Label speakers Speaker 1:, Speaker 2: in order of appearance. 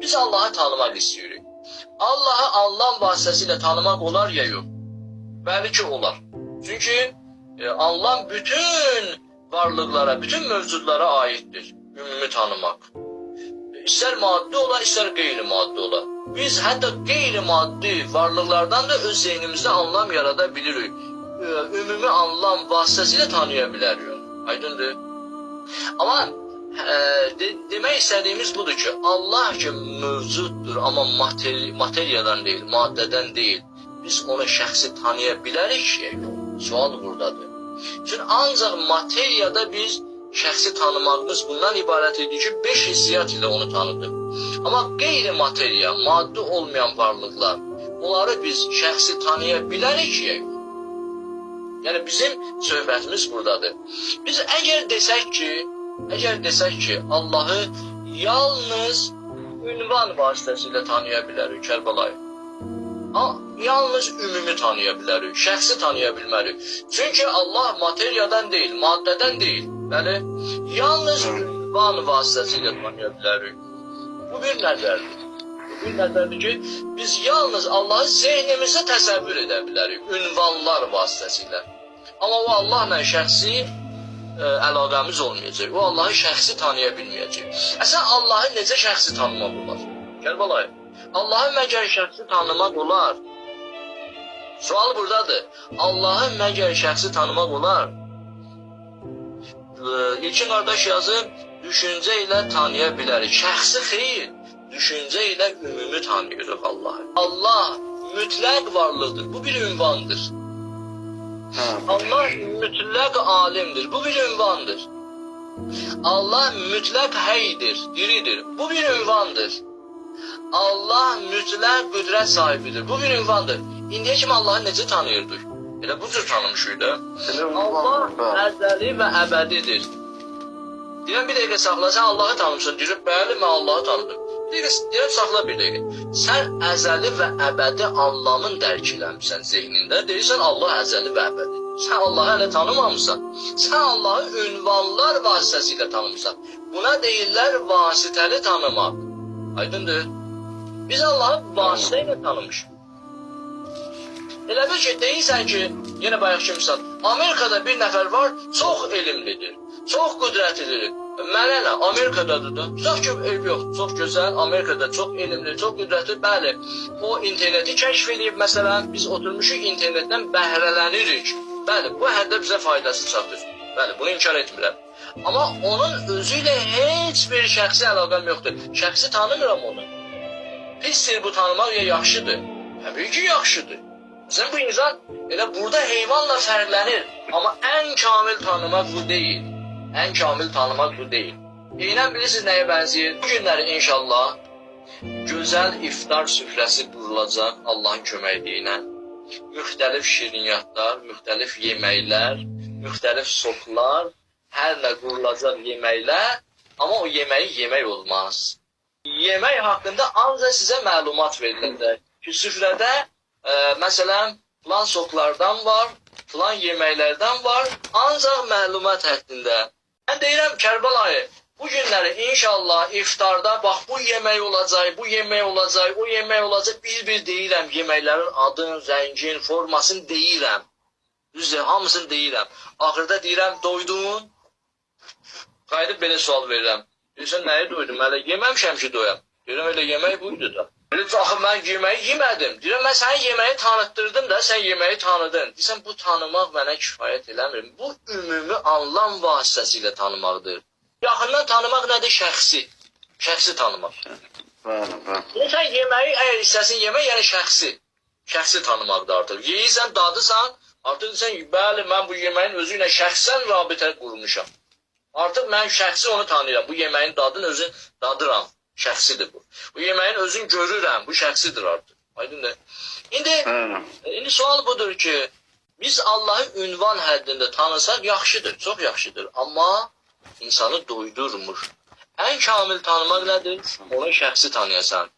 Speaker 1: Biz Allahı tanımaq istəyirik. Allahı anlam vasitəsilə tanımaq olar ya yox? Bəli ki, olar. Çünki anlam bütün varlıqlara, bütün mövcudlara aiddir. Ümumi tanımaq. İstər maddi ola, istər qeyri-maddi ola. Biz hətta qeyri-maddi varlıqlardan da öz zehnimizdə anlam yarada bilirik. Ümumi anlam vasitəsilə tanıya bilərik onu. Aydındır? Amma demək istədiyimiz budur ki, Allah ki mövcuddur, amma materiyadan deyil, maddədən deyil. Biz onu şəxsi tanıya bilərik ki, yox. Sual buradadır. Çünki ancaq materiyada biz şəxsi tanımağımız bundan ibarət idi ki, 5 hissiyat ilə onu tanıdıq. Amma qeyri-materiya, maddi olmayan varlıqlar, onları biz şəxsi tanıya bilərik ki, yox. Yəni bizim söhbətimiz buradadır. Biz əgər desək ki, Allahı yalnız ünvan vasitəsilə tanıya bilərik, Kərbəlayı. Yalnız ümumi tanıya bilərik, şəxsi tanıya bilmərik. Çünki Allah materiyadan deyil, maddədən deyil. Bəli, yalnız ünvan vasitəsilə tanıya bilərik. Bu bir nəzərdir. Bu bir nəzərdir ki, biz yalnız Allahı zehnimizdə təsəvvür edə bilərik, ünvanlar vasitəsilə. Amma o Allahla şəxsi əlaqəmiz olmayacaq. O Allahı şəxsi tanıya bilməyəcək. Əslən Allahı necə şəxsi tanımaq olar? Kərbəlayı, Allahı məgər şəxsi tanımaq olar? Sual buradadır. Allahı məgər şəxsi tanımaq olar? İlkin qardaş yazıb, düşüncə ilə tanıya bilərik. Şəxsi xeyr, düşüncə ilə ümumi tanıyırıq Allahı. Allah mütləq varlıqdır. Bu bir ünvandır. Allah mütləq alimdir. Bu bir ünvandır. Allah mütləq heydir, diridir. Bu bir ünvandır. Allah mütləq qüdrət sahibidir. Bu bir ünvandır. İndiyə kimi Allahı necə tanıyırdıq? Elə bu cür tanımışıq da. Allah əzəli və əbədidir. Deyirəm, bir dəqiqə saxla, sən Allahı tanımısan. Deyirəm, bəli, mən Allahı tanıdım. Bir dəqiqə, deyirəm, saxla bir dəqiqə. Sən əzəli və əbədi anlamın dərk eləmisən zehnində. Deyirsən, Allah əzəli və əbədidir. Sən Allahı hələ tanımamısan. Sən Allahı ünvanlar vasitəsilə tanımısan. Buna deyirlər vasitəli tanımaq. Aydındır? Biz Allahı vasitə ilə tanımışıq. Elə bil ki, deyirsən ki, yenə bayaqki misal, Amerikada bir nəfər var, çox elmlidir, çox qüdrətlidir. Mənə nə, Amerikadadır da. Tutaq ki, eyb yox, çox gözəl, Amerikada çox elmli, çox qüdrətli, bəli. O interneti kəşf edib, məsələn, biz oturmuşuq internetdən bəhrələnirik. Bəli, bu həddə bizə faydası çatır. Bəli, bunu inkar etmirəm. Amma onun özü ilə heç bir şəxsi əlaqəm yoxdur. Şəxsi tanımıram onu. Pisdir bu tanımaq ya yaxşıdır? Təbii ki, yaxşıdır. Məsələn, bu insan elə burada heyvanla fərqlənir. Amma ən kamil tanımaq bu deyil. Ən kamil tanımaq bu deyil. Eynən bilirsiniz nəyə bənzəyir? Bu günləri inşallah gözəl iftar süfrəsi qurulacaq Allahın köməkliyi ilə. Müxtəlif şirniyyatlar, müxtəlif yeməklər, müxtəlif soklar, hər nə qurulacaq yeməklər, amma o yeməyi yemək olmaz. Yemək haqqında ancaq sizə məlumat veriləcək ki, süfrədə məsələn, filan soklardan var, filan yeməklərdən var, ancaq məlumat həddində. Mən deyirəm Kərbəlayı, bu günləri inşallah iftarda bax bu yemək olacaq, bu yemək olacaq, o yemək olacaq. Bir-bir deyirəm yeməklərin adını, rəngin, formasını deyirəm. Düzdür, hamısını deyirəm. Axırda deyirəm, doydun? Qayıdıb belə sual verirəm. Deyirsən, nəyi doydum? Hələ yeməmişəm ki, doyam. Deyirəm, elə yemək buydu da. Deyirəm, axı mən yeməyi yemədim. Deyirəm, mən sənə yeməyi tanıtdırdım da, sən yeməyi tanıdın. Deyirsən, bu tanımaq mənə kifayət eləmir. Bu ümumi anlam vasitəsilə tanımaqdır. Yaxından tanımaq nədir? Şəxsi. Şəxsi tanımaq.
Speaker 2: Bəli, bəli.
Speaker 1: Sən yeməyi əgər istəsin yemək, yəni şəxsi. Şəxsi tanımaqdır artıq. Yeyirsən, dadısan, artıq sən, bəli, mən bu yeməyin özü ilə şəxsən rabitə qurmuşam. Artıq mən şəxsi onu tanıyıram. Bu yeməyin dadını özün dadıram. Şəxsidir bu. Bu yeməyin özün görürəm. Bu şəxsidir artıq. Aydındır? İndi sual budur ki, biz Allahı ünvan həddində tanısaq yaxşıdır, çox yaxşıdır. Amma insanı doydurmur. Ən kamil tanımaq nədir? Onu şəxsi tanıyasan.